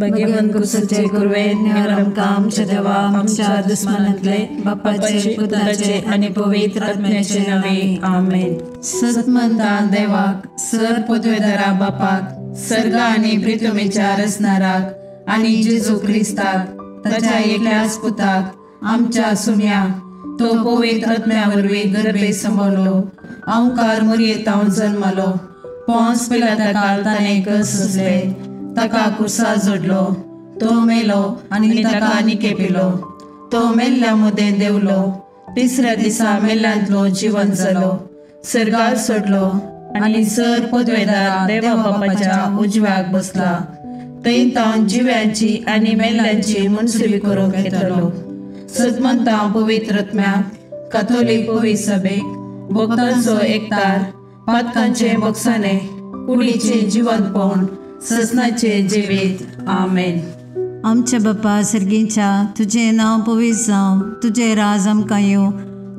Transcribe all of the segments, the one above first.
भगवंत कुसाचे कुरवे निवार आमकां आमच्या देवा आमच्या दुस्मानांतले बापाचे पुताचे आनी पवित्र आत्म्याचे नांवे आमेन। सतमंता देवाक सर पदवेदारा बापाक सर्गा आनी प्रितमेच्या रचणाराक आनी जेजू क्रिस्ताक ताच्या एकल्याच पुताक आमच्या सुम्या तो पवित्र आत्म्या वरवीं गर्भे सांबाळलो अंकार मुरयेतावन जन्मलो पोंस पिलाता काल ताणें कस सोंसले ताका कुर्सा जोडलो तो मेलो आनी ताका निकेपिलो तो मेल्ल्या मदें देंवलो तिसऱ्या दिसा मेल्ल्यांतलो जिवन जालो सर्गार सोडलो आनी सर पदवेदार देवा बापाच्या उजव्याक बसला थंय तावन जिव्यांची आनी मेल्ल्यांची मनसुबी करूंक येतलो। सदमंता पवित्र आत्म्याक काथोलीक पवित्र सभेक भक्तांचो एकतार पातकांचे बक्षाने कुडीचे जिवंतपण ससनाचे जिवीत आमेन। आमच्या बापा सर्गीच्या तुजें नांव पवित्र जावं, तुजें राज आमकां येवं,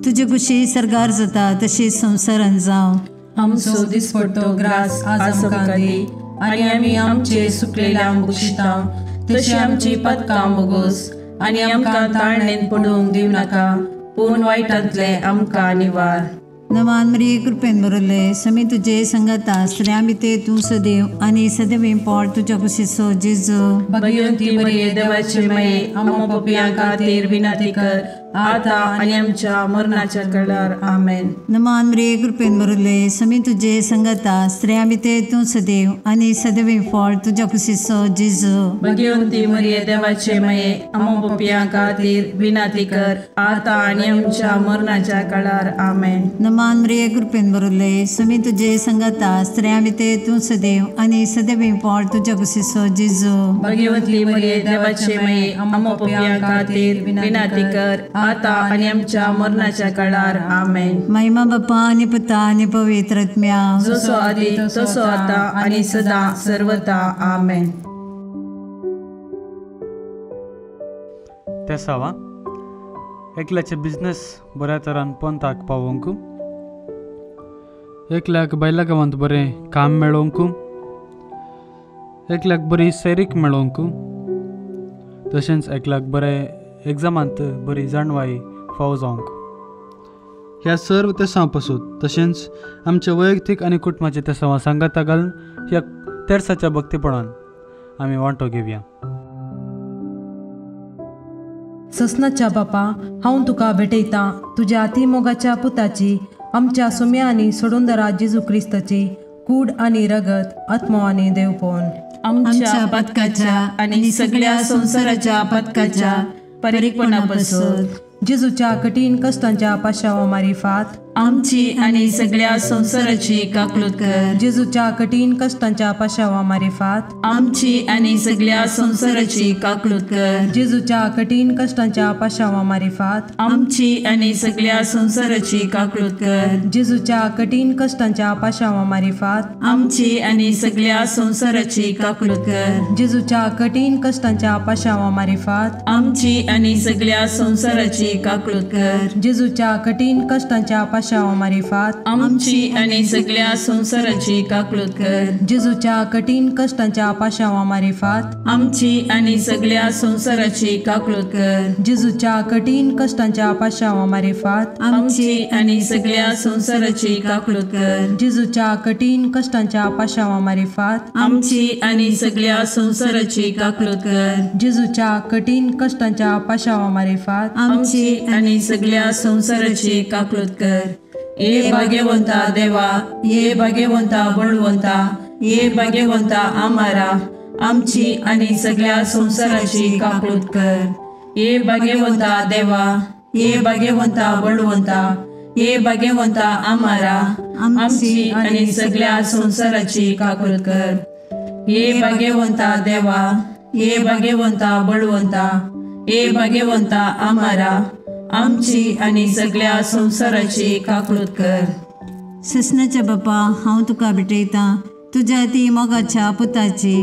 तुजे कुशी सर्गार जाता तशी संवसारान जावं। आमचो दिसपडतो ग्रास आज आमकां दी आनी आमी आमचे सुकलेल्या बक्षिता तशी आमची पातकां बोगोस आनी आमकां ताळणेन पडूंक दिवं नाका पूण वायटांतले आमकां निवार। नमान मरिये कृपेन भरले समी तुजे संगता स्त्रियां भितर तूं सदैव आनी सदैव पोट तुज्या कुशीचो जेजू। भगवंती मरिये देवाचे माये आम्हा पापयां खातीर विनंती कर आता आनी आमच्या मरणाच्या वेळार आमेन। नमान मरिये कृपेन भरले समी तुजे संगता स्त्रियां भितर तूं सदैव आनी सदैव पोट तुज्या कुशीचो जेजू। भगवंती मरिये देवाचे माये आम्हा पापयां खातीर विनंती कर आता आनी आमच्या मरणाच्या वेळार आमेन। नमान मरिये कृपेन भरले समी तुजे संगता स्त्रियां भितर तूं सदैव आनी सदैव पोट तुज्या कुशीचो जेजू। भगवंती मरिये देवाचे माये आम्हा पापयां खातीर विनंती कर आता आनी आमच्या मरणाच्या काळार आमेन। महिमा बापा आनी पुता आनी पवित्र आत्म्या जसो आदी तसो आता आनी सदा सर्वता आमेन। तेसावा एकल्याचे बिजनेस बऱ्या तरान पंताक पावोवंक, एकल्याक बैला गांवांत बरें काम मेळोवंक, एकल्याक बरी सैरीक मेळोवंक, तशेंच एकल्याक बरें एग्जामांत बरी जाणवाय फावो जावंक। ह्या सर्व तेसांव पासून तशेंच आमच्या वैयक्तीक आनी कुटुंबाचे तेसांवां सांगाता घालून ह्या तेरसाच्या भक्तीपणान आमी वांटो घेवया। ससनाच्या बापा हांव तुका भेटयतां तुज्या अतिमोगाच्या पुताची आमच्या सुम्या आनी सोडूनदारा जेजू क्रिस्ताची कूड आनी रगत आत्मो आनी देवपण आमच्या पथकाच्या आनी सगळ्या संवसाराच्या पथकाच्या परीकपणापासून जेजूच्या कठीण कष्टांच्या पाशावा मारिफात आमची आनी सगळ्या संवसाराची काकलूत कर। जेजूच्या कठीण कष्टांच्या पाशावा मारिफात आमची आनी सगळ्या संवसाराची काकलूत कर। जेजूच्या कठीण कष्टांच्या पाशावा मारिफात आमची आनी सगळ्या संवसाराची काकलूत कर। जेजूच्या कठीण कष्टांच्या पाशावा मारिफात आमची आनी सगळ्या संवसाराची काकलूत कर। जेजूच्या कठीण कष्टांच्या पाशावा मारिफात आमची आनी सगळ्या संवसाराची काकलूत कर। जेजूच्या कठीण कष्टांच्या पाशावा मारिफात आमची आनी सगळ्या संवसाराची काकलूत कर। जेजूच्या कठीण कष्टांच्या पाशावा मारिफात आमची आनी सगळ्या संवसाराची काकलूत कर। जेजूच्या कठीण कष्टांच्या पाशावा मारिफात आमची आनी सगळ्या संवसाराची काकलूत कर। जेजूच्या कठीण कष्टांच्या पाशावा मारिफात आमची आनी सगळ्या संवसाराची काकलूत कर। जेजूच्या कठीण कष्टांच्या पाशावा मारिफात आमची आनी सगळ्या संवसाराची काकलूत कर। ये भाग्यवंता देवा, ये भाग्यवंता बळवंता, ये भाग्यवंता आमारा आमची आनी सगळ्या संवसाराची काकलूत कर। ये भाग्यवंता देवा, ये भाग्यवंता बळवंता, ये भाग्यवंता आमारा आमची आनी सगळ्या संवसाराची काकलूत कर। ये भाग्यवंता देवा, ये भाग्यवंता बळवंता, ये भाग्यवंता आमारा आमची आनी सगळ्या संवसाराची काकलूत कर। ससनाच्या बापा हांव तुका भेटयतां तुज्या ती मोगाच्या पुताची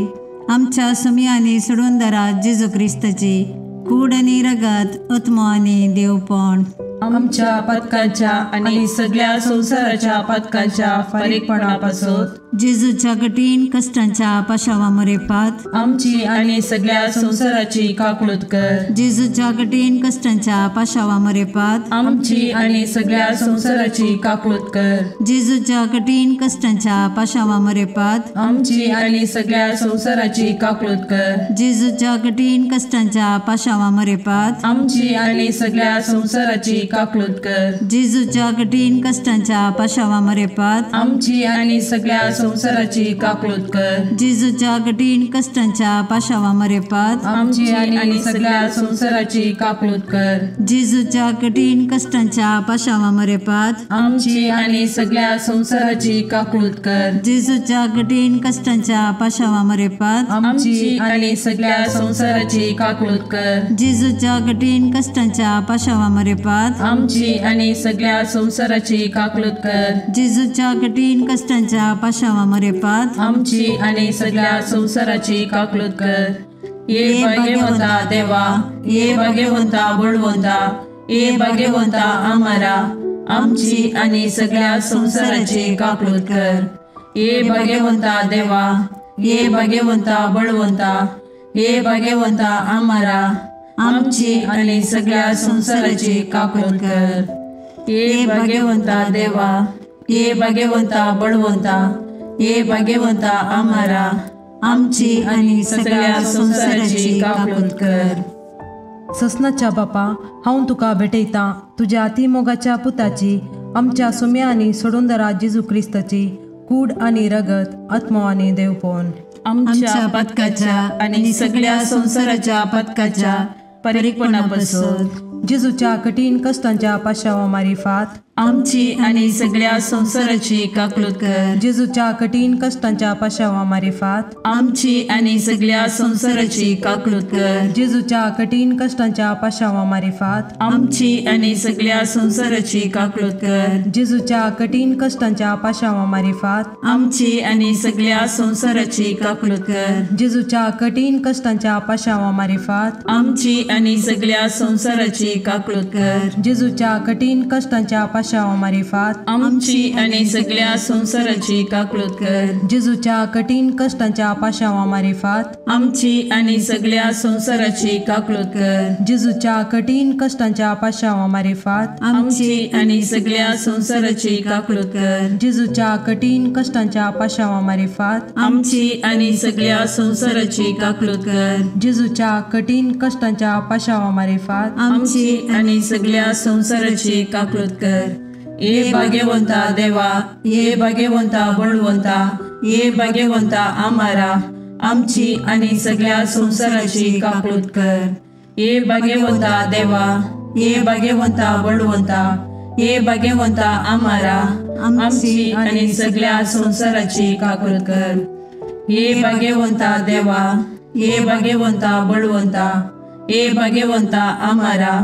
आमच्या सुमी आनी सोडूनदारा जेजू क्रिस्ताची कूड आनी रगत आत्मो आनी देवपण आमच्या पथकाच्या आनी सगळ्या संवसाराच्या पथकाच्या फारीकपणापासून जेजूच्या कठीण कश्टांच्या पाशावा मरेपात आमची आनी सगळ्या संवसाराची काकळूत कर। जेजूच्या कठीण कश्टांच्या पाशावा मरेपात आमची आनी सगळ्या संवसाराची काकळूत कर। जेजूच्या कठीण कश्टांच्या पाशावा मरेपात आमची आनी सगळ्या संवसाराची काकळूत कर। जेजूच्या कठीण कश्टांच्या पाशावा मरेपात आमची आनी सगळ्या संवसाराची काकळूत कर। जेजूच्या कठीण कश्टांच्या पाशावा मरेपात आमची आनी सगळ्या संवसाराची काकळूत कर। जेजूच्या कठीण कश्टांच्या पाशावा मरेपात आमची आनी सगळ्या संवसाराची काकळूत कर। जेजूच्या कठीण कश्टांच्या पाशावा मरेपात आमची आनी सगळ्या संवसाराची काकळूत कर। जेजूच्या कठीण कश्टांच्या पाशावा मरेपात आमची आनी सगळ्या संवसाराची काकळूत कर। जेजूच्या कठीण कश्टांच्या पाशावा मरेपात आमची आनी सगळ्या संवसाराची काकळूत कर। जेजूच्या कठीण कश्टांच्या पाशावा मरेपात आमची आनी सगळ्या संवसाराची काकळूत कर। ये भाग्यवंता देवा, ये भाग्यवंता बळवंता, ये भाग्यवंता आमारा, आमची आनी सगळ्या संवसाराची काकळूत कर। ये भाग्यवंता देवा, ये भाग्यवंता बळवंता, ये भाग्यवंता आमारा, आमची आनी सगळ्या संवसाराची काकळूत कर। ये भाग्यवंता देवा, ये भाग्यवंता बळवंता, ये भाग्यवंता आमारा, आमची आनी सगळ्या संवसाराची काकळूत कर। ससनाच्या बापा, हांव तुका भेटयतां तुज्या अतिमोगाच्या पुताची, आमच्या सुम्या आनी सोडूनदारा जेजू क्रिस्ताची कूड आनी रगत, आत्मो आनी देवपण आमच्या पातकाच्या आनी सगळ्या संवसाराच्या पातकाच्या परिपणापासून जेजूच्या कठीण कश्टांच्या पाशावा मारिफात आमची आनी सगळ्या संवसाराची काकळूत कर। जेजूच्या कठीण कश्टांच्या पाशावा मारिफात आमची आनी सगळ्या संवसाराची काकळूत कर। जेजूच्या कठीण कश्टांच्या पाशावा मारिफात आमची आनी सगळ्या संवसाराची काकळूत कर। जेजूच्या कठीण कश्टांच्या पाशावा मारिफात आमची आनी सगळ्या संवसाराची काकळूत कर। जेजूच्या कठीण कश्टांच्या पाशावा मारिफात आमची आनी सगळ्या संवसाराची काकळूत कर। जेजूच्या कठीण कश्टांच्या पाशावा मारिफात आमची आनी सगळ्या संवसाराची काकळूत कर। जेजूच्या कठीण कश्टांच्या पाशावा मारिफात आमची आनी सगळ्या संवसाराची काकळूत कर। जेजूच्या कठीण कश्टांच्या पाशावा मारिफात आमची आनी सगळ्या संवसाराची काकळूत कर। जेजूच्या कठीण कश्टांच्या पाशावा मारिफात आमची आनी सगळ्या संवसाराची काकळूत कर। जेजूच्या कठीण कश्टांच्या पाशावा मारिफात आमची आनी सगळ्या संवसाराची काकळूत कर। ये भाग्यवंता देवा, ये भाग्यवंता बळवंता, ये भाग्यवंता आमारा, आमची आनी सगळ्या संवसाराची काकळूत कर। ये भाग्यवंता देवा, ये भाग्यवंता बळवंता, ये भाग्यवंता आमारा, आमची आनी सगळ्या संवसाराची काकळूत कर। ये भाग्यवंता देवा, ये भाग्यवंता बळवंता, ये भाग्यवंता आमारा,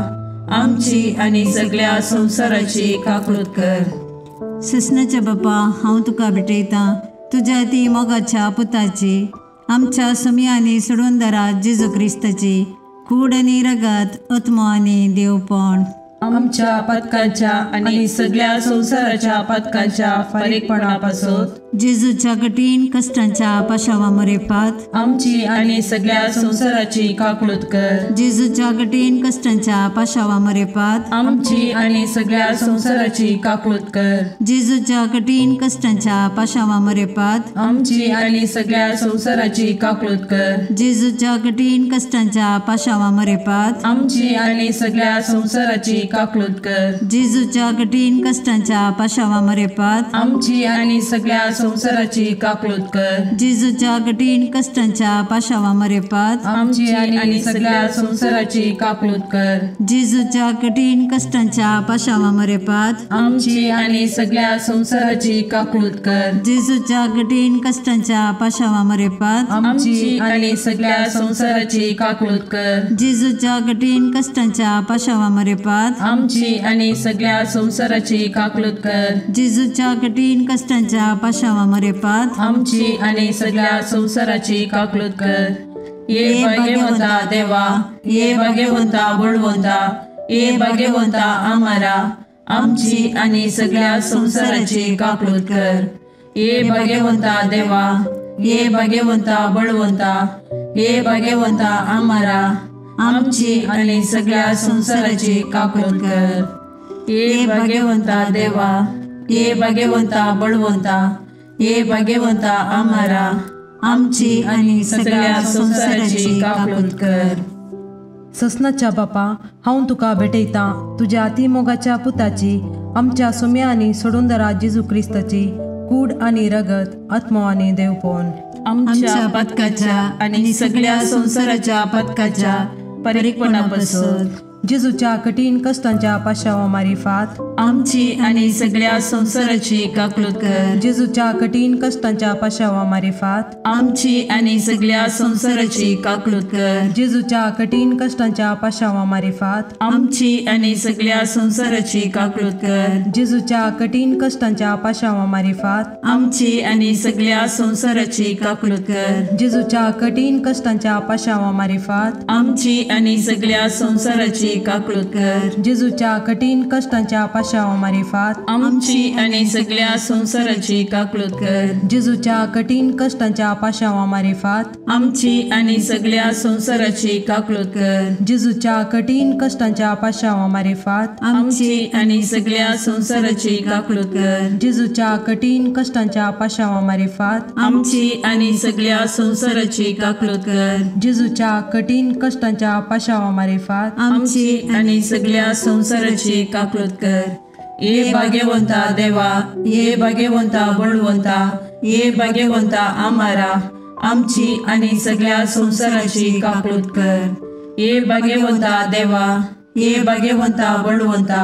आमची आनी सगळ्या संवसाराची काकळूत कर। ससनाच्या बापा, हांव तुका भेटयतां तुज्या ती मोगाच्या पुताची, आमच्या सुम्या आनी सोडूनदारा जेजू क्रिस्ताची कूड आनी रगत, आत्मो आनी देवपण आमच्या पातकाच्या आनी सगळ्या संवसाराच्या पातकाच्या फारीकपणापासून जेजूच्या कठीण कश्टांच्या पाशावा मरेपात आमची आनी सगळ्या संवसाराची काकळूत कर। जेजूच्या कठीण कश्टांच्या पाशावा मरेपात आमची आनी सगळ्या संवसाराची काकळूत कर। जेजूच्या कठीण कश्टांच्या पाशावा मरेपात आमची आनी सगळ्या संवसाराची काकळूत कर। जेजूच्या कठीण कश्टांच्या पाशावा मरेपात आमची आनी सगळ्या संवसाराची काकळूत कर। जेजूच्या कठीण कश्टांच्या पाशावा मरेपात आमची आनी सगळ्या संवसाराची काकळूत कर। जेजूच्या कठीण कश्टांच्या पाशावा मरेपात आमची आनी सगळ्या संवसाराची काकळूत कर। जेजूच्या कठीण कश्टांच्या पाशावा मरेपात आमची आनी सगळ्या संवसाराची काकळूत कर। जेजूच्या कठीण कश्टांच्या पाशावा मरेपात आमची आनी सगळ्या संवसाराची काकळूत कर। जेजूच्या कठीण कश्टांच्या पाशावा मरेपात आमची आनी सगळ्या संवसाराची काकळूत कर। जेजूच्या कठीण कश्टांच्या पाशावा मरेपात आमची आनी सगळ्या संवसाराची काकळूत कर। ये भाग्यवंता देवा, ये भाग्यवंता बळवंता, ये भाग्यवंता आमारा, आमची आनी सगळ्या संवसाराची काकळूत कर। ये भाग्यवंता देवा, ये भाग्यवंता बळवंता, ये भाग्यवंता आमारा, आमची आनी सगळ्या संवसाराची काकूट कर। ये भाग्यवंता देवा, ये भाग्यवंता बळवंता, ये भाग्यवंता आमारा, आमची आनी सगळ्या संवसाराची काकूट कर। ससनाच्या बापा, हांव तुका भेटयतां तुज्या अतिमोगाच्या पुताची, आमच्या सुम्या आनी सोडूनदारा जेजू क्रिस्ताची कूड आनी रगत, आत्मो आनी देवपण आमच्या पथकाच्या आनी सगळ्या संवसाराच्या पथकाच्या परिपणापासून जेजूच्या कठीण कष्टांच्या पाशावा मारिफात आमची आनी सगळ्या संवसाराची काकूट कर। जेजूच्या कठीण कष्टांच्या पाशावा मारिफात आमची आनी सगळ्या संवसाराची काकूट कर। जेजूच्या कठीण कष्टांच्या पाशावा मारिफात आमची आनी सगळ्या संवसाराची काकूट कर। जेजूच्या कठीण कष्टांच्या पाशावा मारिफात आमची आनी सगळ्या संवसाराची काकूट कर। जेजूच्या कठीण कष्टांच्या पाशावा मारिफात आमची आनी सगळ्या संवसाराची काकूट कर। जेजूच्या कठीण कष्टांच्या पाशावा मारिफात आमची आनी सगळ्या संवसाराची काकूट कर। जेजूच्या कठीण कष्टांच्या पाशावा मारिफात आमची आनी सगळ्या संवसाराची काकूट कर। जेजूच्या कठीण कष्टांच्या पाशावा मारिफात आमची आनी सगळ्या संवसाराची काकूट कर। जेजूच्या कठीण कष्टांच्या पाशावा मारिफात आमची आनी सगळ्या संवसाराची काकूट कर। जेजूच्या कठीण कष्टांच्या पाशावा मारिफात आमची आनी सगळ्या संवसाराची काकूट कर। ये भाग्यवंता देवा, ये भाग्यवंता बळवंता, ये भाग्यवंता आमारा, आमची आनी सगळ्या संवसाराची काकूट कर। ये भाग्यवंता देवा, ये भाग्यवंता बळवंता,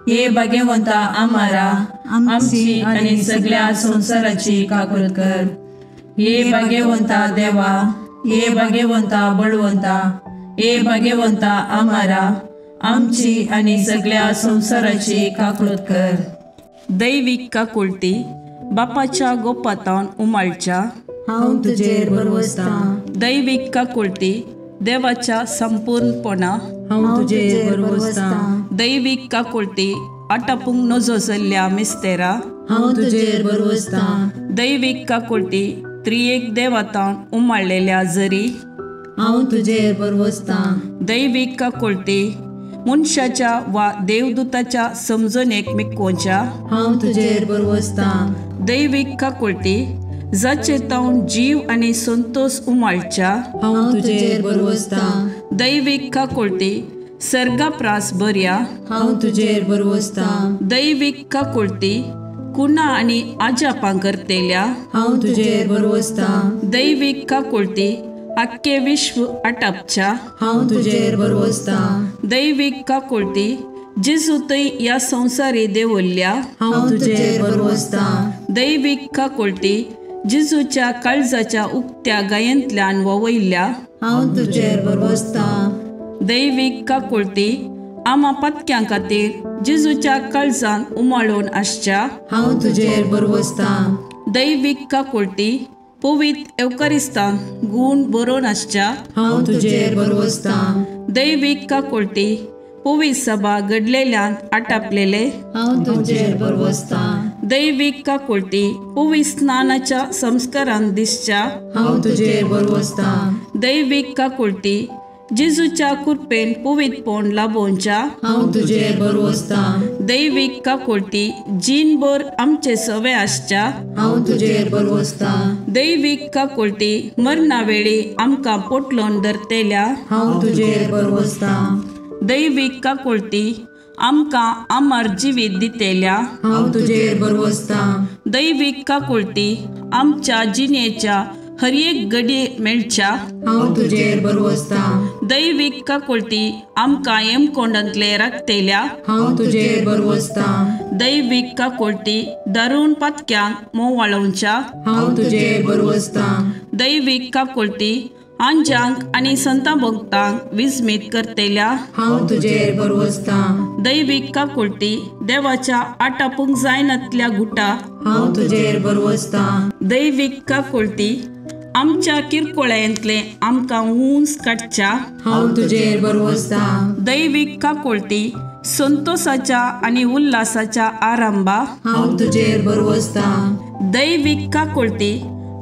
ये भाग्यवंता आमारा, आमची आनी सगळ्या संवसाराची काकूट कर। ये भाग्यवंता देवा, ये भाग्यवंता बळवंता, ये भाग्यवंता आमारा, आमची आनी सगळ्या संवसाराची काकूट कर। दैवीक काकुळटी बापाच्या गोपातान उमाळच्या हांव तुजेर भरवसतां। दैवीक काकुळटी देवाच्या संपूर्णपणा हांव तुजेर भरवसतां। दैवीक काकुळटी आटापूंक नजो जाल्ल्या मिस्तेरा हांव तुजेर भरवसतां। दैवीक काकुळटी त्रियेक देवातान उमाळलेल्या जरी हांव तुजेर भरवसतां। दैवीक काकुळटी मनशाच्या वा देवदूताच्या समजणेक मिकोवच्या हांव तुजेर भरवसतां। दैवीक काकुळटी जाचे तावन जीव आनी संतोष उमाळच्या हांव तुजेर भरवसतां। दैवीक काकुळटी सर्गाप्रास बऱ्या हांव तुजेर भरवसतां। दैवीक काकुळटी कुणा आनी आजापां करतेल्या हांव तुजेर भरवसतां। दैवीक काकुळटी आख्खे विश्व आटापच्या हांव तुजेर भरवसतां। दैवीक काकुळटी जेजू थंय ह्या संवसारी देवल्ल्या हांव तुजेर भरवसतां। दैवीक काकुळटी जेजूच्या काळजाच्या उक्त्या गायेंतल्यान ववयल्ल्या हांव तुजेर भरवसतां। दैवीक काकुळटी आमा पत्क्यां खातीर जेजूच्या काळजान उमाळून आसच्या हांव तुजेर भरवसतां। दैवीक काकुळटी पवित्र एवकारिस्तान गूण बरोवन आसच्या हांव तुजेर भरवसतां। दैवीक काकुळटी पवित्र सभा घडलेल्यान आटापलेले हांव तुजेर भरवसतां। दैवीक काकुळटी पवित्र स्नानाच्या संस्कारान दिसच्या हांव तुजेर भरवसतां। दैवीक काकुळटी जेजूच्या कृपेन पवित्रपण लाभोवच्या हांव तुजेर भरवसतां। दैवीक काकुळटी जीणभर आमचे सवे आसच्या हांव तुजेर भरवसतां। दैवीक काकुळटी मरणा वेळी आमकां पोटलोन धरतेल्या हांव तुजेर भरवसतां। दैवीक काकुळटी आमकां अमर जिवीत दितेल्या हांव तुजेर भरवसतां। दैवीक काकुळटी आमच्या जिणेच्या हर एक घडये मेळच्या हांव तुजेर भरवसतां। दैवीक काकुळटी आमकां हेमकोंडांतले राखतेल्या हांव तुजेर भरवसतां। दैवीक काकुळटी दारुण पातक्यांक मोवाळोवच्या हांव तुजेर भरवसतां। दैवीक काकुळटी आंजांक आनी संतां भक्तांक विस्मीत करतेल्या हांव तुजेर भरवसतां। दैवीक काकुळटी देवाच्या आटापूंक जायनातल्या गुटा हांव तुजेर भरवसतां। दैवीक काकुळटी आमच्या किरकोळ्यांतले आमकां उंच काडच्या हांव तुजेर भरवसतां। दैवीक काकुळटी संतोषाच्या आनी उल्हासाच्या आरंभा हांव तुजेर भरवसतां। दैवीक काकुळती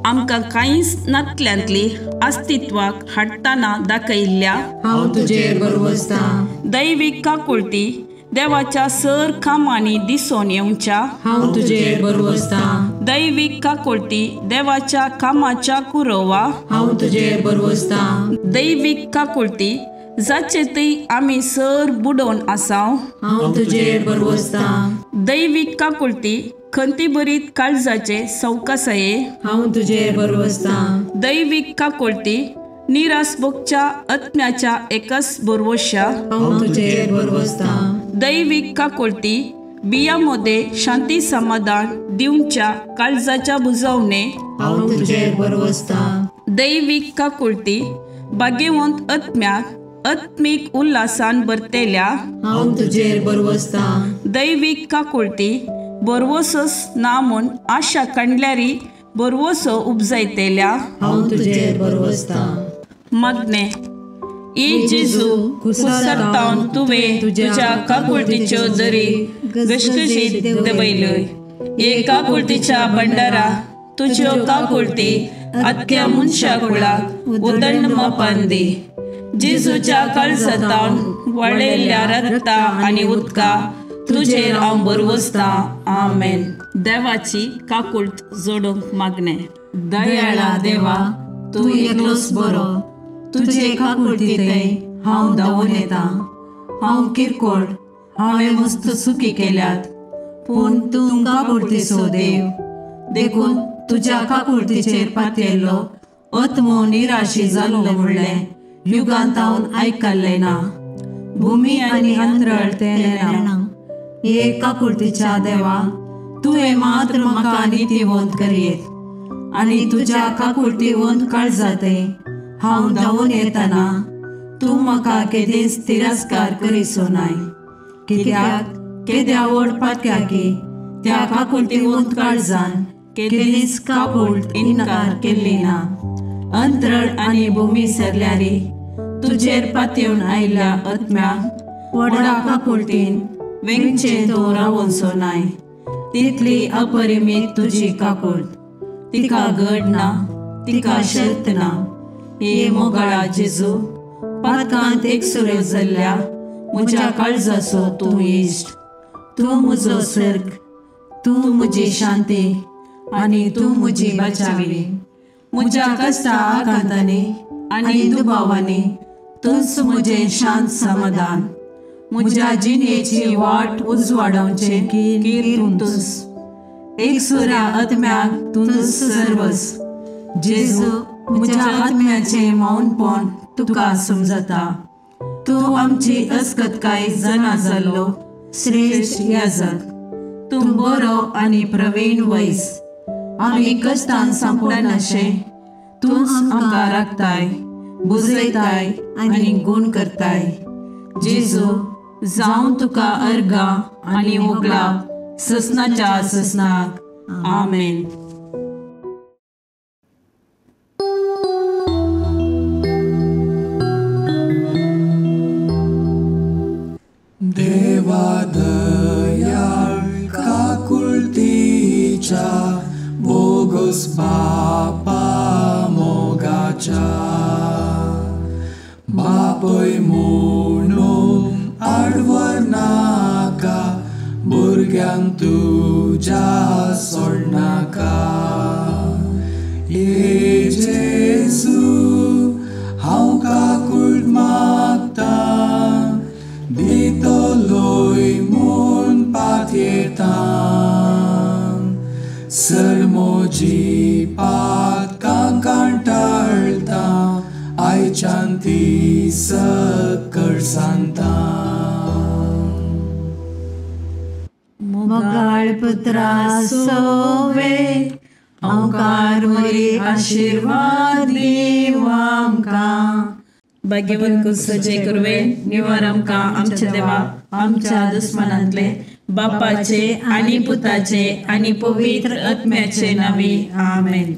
आमकां कांयच नातल्यांतली अस्तित्वाक हाडटना दाखयल्ल्या हांव तुजेर भरवसतां। दैवीक काकुळती देवाच्या सर कामांनी दिसून येवच्या हांव तुजेर भरवसतां। दैवीक काकुळती देवाच्या कामाच्या कुरवा हांव तुजेर भरवसतां। दैवीक काकुळती जाचे थंय आमी सर बुडोवन आसाव हांव तुजेर भरवसतां। दैवीक काकुळती खंतीभरीत काळजाचे सवकासाये हांव तुजेर भरवसतां। दैवीक काकुळती निराश भोगच्या आत्म्याच्या एकच भरवश्या हांव तुजेर भरवसतां। दैवीक काकुळती बिया मध्ये शांती समाधान दिवच्या काळजाच्या बुजवणे हांव तुजेर भरवसतां। दैवीक काकुळती भाग्यवंत आत्म्याक आत्मीक उल्हासान भरतेल्या हांव तुजेर भरवसतां। दैवीक काकुळती भरवसोच ना म्हूण आशा काडल्यारी भरवसो उपजायतेल्या हांव तुजेर भरवसतां। मागणें ए जेजू कुसरतावन तुवें तुज्या काकुळतीच्यो दरी घसघशीत देंवयल्यो। हे काकुळतीच्या भंडारा तुज्यो काकुळती आख्या मनशा कुळाक उदंड मापान दी। जेजूच्या काळजांतावन वळयल्ल्या रक्ता आनी उदका तुजेर हांव भरवसतां। आमेन। देवाची काकुळट जोडूंक मागणें। दयाळा देवा, तूं एकलोच बरो, तुजे काकुळतींत हांव धांवून येता। हांव किरकोळ, हांवें मस्त चुकी केल्यात, पूण तूं काकुळतीचो देव, देखून तुज्या काकुळतीचेर पातयेल्लो आत्मो निराशी जाल्लो म्हणलें युगांत हांव आयकल्लें ना। भुमी आनी अंतरळ तें ना। हे काकुळतीच्या देवा, तुवें मात्र म्हाका नितीवंत करयेत आनी तुज्या काकुळतीवंत काळजांत हांव धांवून येतना तूं म्हाका केदींच तिरस्कार करिसो नाय। कित्याक केद्या व्हड पातक्याकी त्या काकुळतीवंत काळजान केदींच काकुळट इन्कार केल्ली ना। अंतरळ आनी भूमी सरल्यारी तुजेर पातयेवन आयिल्ल्या आत्म्याक व्हडा काकुळतीन वेंगचें तूं रावोनसो नाय। तितली अपरिमीत तुजी काकुळट, तिका गड ना, तिका शर्त ना। हे मोगाळा जेजू, पातकांत एकसुरो जाल्ल्या म्हज्या काळजाचो तूं इश्ट, तूं म्हजो सर्ग, तूं म्हजी शांती आनी तूं म्हजी बचावी। म्हज्या कश्टा आकांतांनी आनी दुबावांनी तूंच म्हजें शांत समाधान। म्हज्या जिणेची वाट उजवाडावचें कीर तूंच, एकसुऱ्या आत्म्याक तूंच सर्वस। जेजू, म्हज्या आत्म्याचें मौनपण तुका समजता। तूं आमची अस्कतकाय जाणा जाल्लो श्रेश्ठ याजक, तूं बरो आनी प्रवीण वैस। आमी कश्टान सांपडनाशें तूंच आमकां राखताय, बुजयताय आनी गूण करताय। जेजू, जावं तुका अर्गां आनी होगळाप ससनाच्या ससनाक। आमेन। देवा दयाळ काकुळतीच्या बोगस बापा मोगाच्या, बापय म्हणून आडवर नाका, भुरग्यांक तुज्या सोडनाका। ये जेजू, हांव काकुळट मागतां, दितलोय म्हूण पातयेतां। सर म्हजी पातकां कंटाळटा, आयच्यान ती सकळ सांगता। मोगाळ पुत्रा सोवे हांवकार वरी आशिर्वाद दिव आमकां। भाग्यवंत कुसचे कुरवे निवार आमकां आमच्या देवा, आमच्या दुस्मनांतले बापाचे आनी पुताचे आनी पवित्र आत्म्याचे नांवी। आमेन।